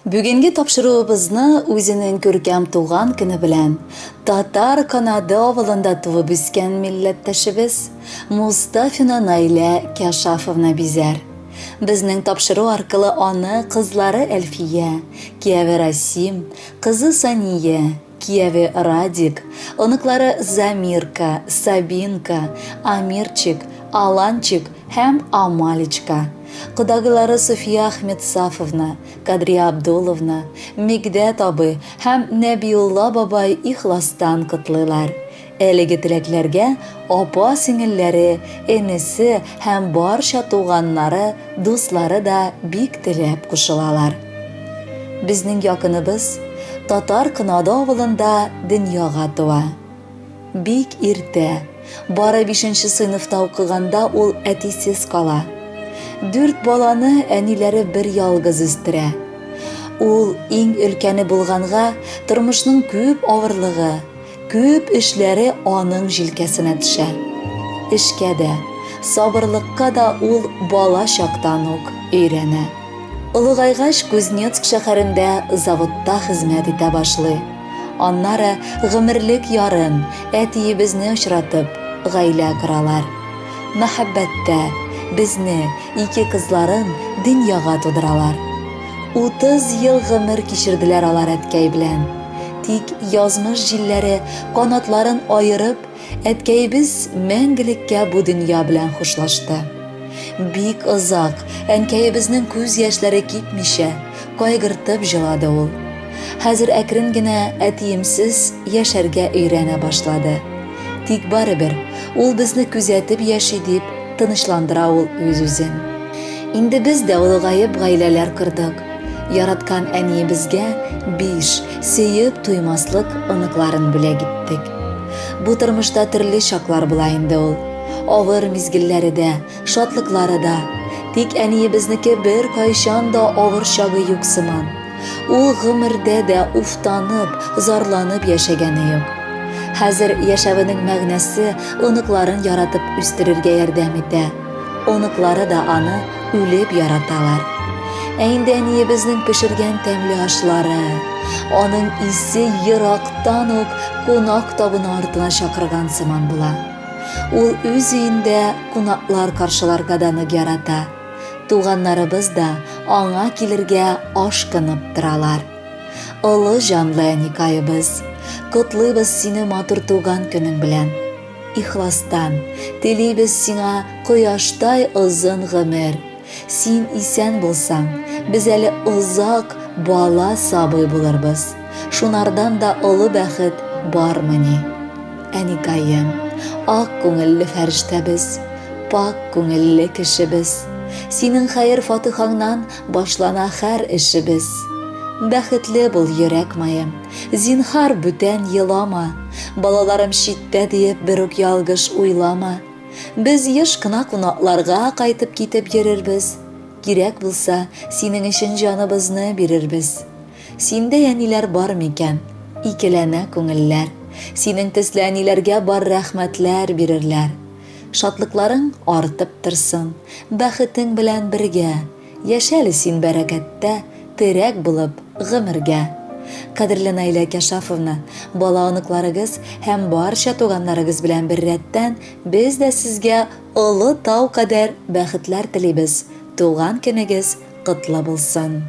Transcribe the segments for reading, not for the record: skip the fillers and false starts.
Бүгенге тапшыруыбызны үзенең күркәм туган көне белән Татар Канады авылында туып үскән милләттәшебез Мустафина Наилә Кяшафовна бизәр. Безнең тапшыру аркылы аны кызлары Әлфия, кияве Расим, кызы Сания, кияве Радик, оныклары Замирка, Сабинка, Амирчик, Аланчик һәм Амалечка, кодагыйлары Суфия Ахметсафовна, Кадрия Абдулловна, Мигдәт абый һәм Нәбиулла бабай ихластан котлыйлар. Әлеге теләкләргә апа-сеңелләре, энесе һәм барча туганнары, дуслары да бик теләп кушылалар. Безнең якыныбыз Татар Кынады авылында дөньяга туа. Бик иртә, бары бишенче сыйныфта укыганда ул әтисез кала. Дүрт баланы әниләре бер ялгыз үстерә. Ул иң өлкәне булганга, тормышның күп авырлыгы, Күп эшләре аның җилкәсенә төшә. Эшкә дә, сабырлыкка да ул бала чактан ук өйрәнә. Олыгайгач Кузнецк шәһәрендә заводта хезмәт итә башлый. Аннары гомерлек ярын, әтиебезне очратып, гаилә коралар. Мәхәббәттә безне, ике кызларын дөньяга тудыралар. 30 ел гомер кичерделәр алар әткәй белән. Тик язмыш җилләре канатларын аерып, әткәебез мәңгелеккә бу дөнья белән хушлашты. Бик озак әнкәебезнең күз яшьләре кипмичә, кайгыртып җылады ул. Хәзер әкрен генә әтиемсез яшәргә өйрәнә башлады. Тик барыбер ул безне күзәтеп яши дип тынычландыра ул үз-үзен. Инде без дә олыгаеп гаиләләр кордык. Яраткан әниебезгә биш, сөеп туймаслык оныкларын бүләк иттек. Бу тормышта төрле чаклар була инде ул. Авыр мизгелләре дә, шатлыклары да. Тик әниебезнеке беркайчан да авыр чагы юк сыман. Ул гомердә дә уфтанып, зарланып яшәгәне юк. Хәзер яшәвенең мәгънәсе оныкларын яратып үстерергә ярдәм итә. Оныклары да аны үлеп яраталар. Ә инде әниебезнең пешергән тәмле ашлары, аның исе ерактан ук кунак табыны артына чакырган сыман була. Ул үз өендә кунаклар каршыларга да нык ярата. Туганнарыбыз да аңа килергә ашкынып торалар. Олы җанлы әникаебыз, котлыйбыз сине матур туган көнең белән. Ихластан телибез сиңа кояштай озын гомер. Син исән булсаң, без әле озак бала сабый булырбыз. Шунардан да олы бәхет бармыни? Әникаем, ак күңелле фәрештәбез, пакь күңелле кешебез. Синең хәер-фатихаңнан башлана һәр эшебез. Бәхетле бул, йөрәк маем, зинһар бүтән елама. Балаларым читтә диеп берүк ялгыш уйлама. Без еш кына кунакларга кайтып китеп йөрербез. Кирәк булса, синең өчен җаныбызны бирербез. Синдәй әниләр бар микән? Икеләнә күңелләр. Синең төсле әниләргә бар рәхмәтләр бирерләр. Шатлыкларың артып торсын, бәхетең белән бергә. Яшә әле син бәрәкәттә, терәк булып, гомергә. Кадерле Наилә Кәшафовна, бала-оныкларыгыз һәм барча туганнарыгыз белән беррәттән без дә сезгә олы тау кадәр бәхетләр телибез, туган көнегез котлы булсын!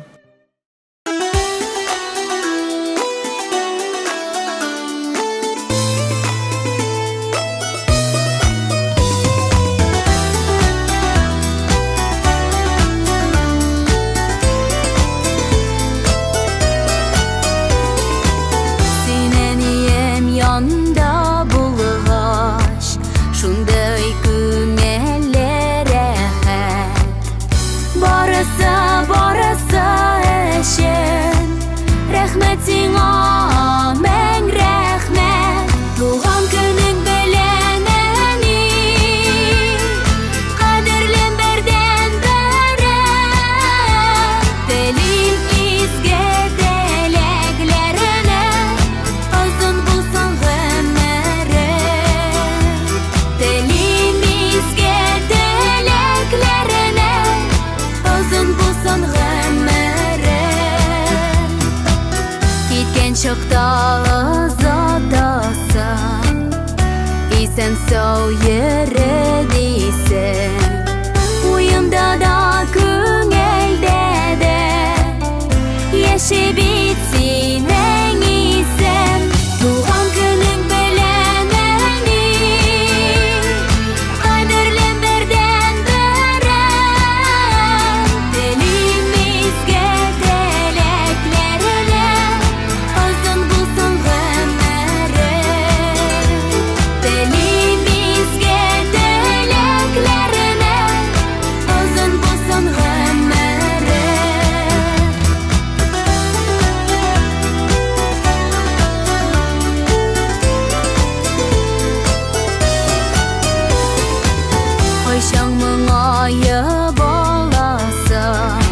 Син әнием янында булгач, шундый күңелле рәхәт. Барысы, барысы. Исән-сау йөре дисең. Уемда да, күңелдә дә яши бит синең исем. Туган көнең белән, әни, кадерлем бердәнберем. Телим изге теләкләрне, озын булсын гомерең. Телим изге теләкләрне, озын булсын гомерең. Кайчан моңаеп аласың,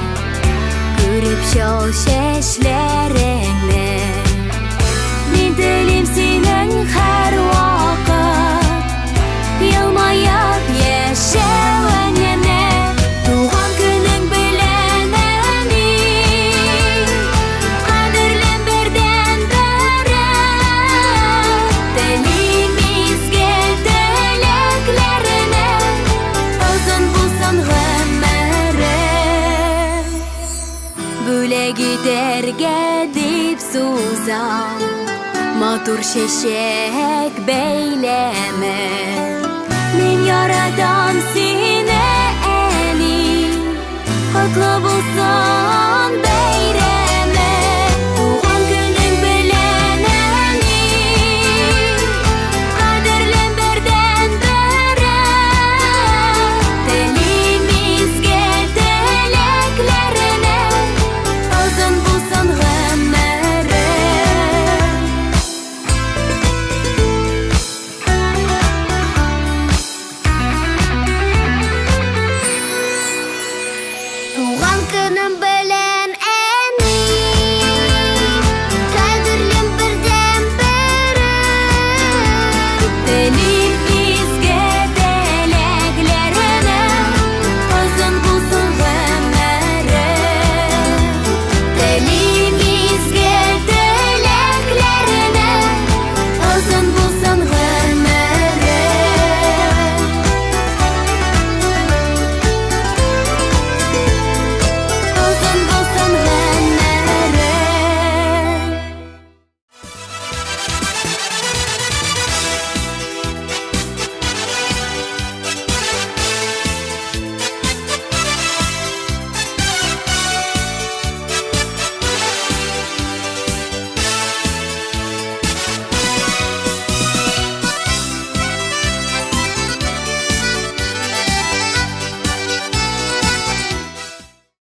күреп чал чәчләреңне. Мин телим синең һәрвакыт елмаеп яшәвеңне. Туган көнең белән, әни, кадерлем бердәнберем. Телим изге теләкләрне, озын булсын гомерең. Бүләк итәргә дип сузам матур чәчәк бәйләме. Мин яратам сине, әни, котлы булсын.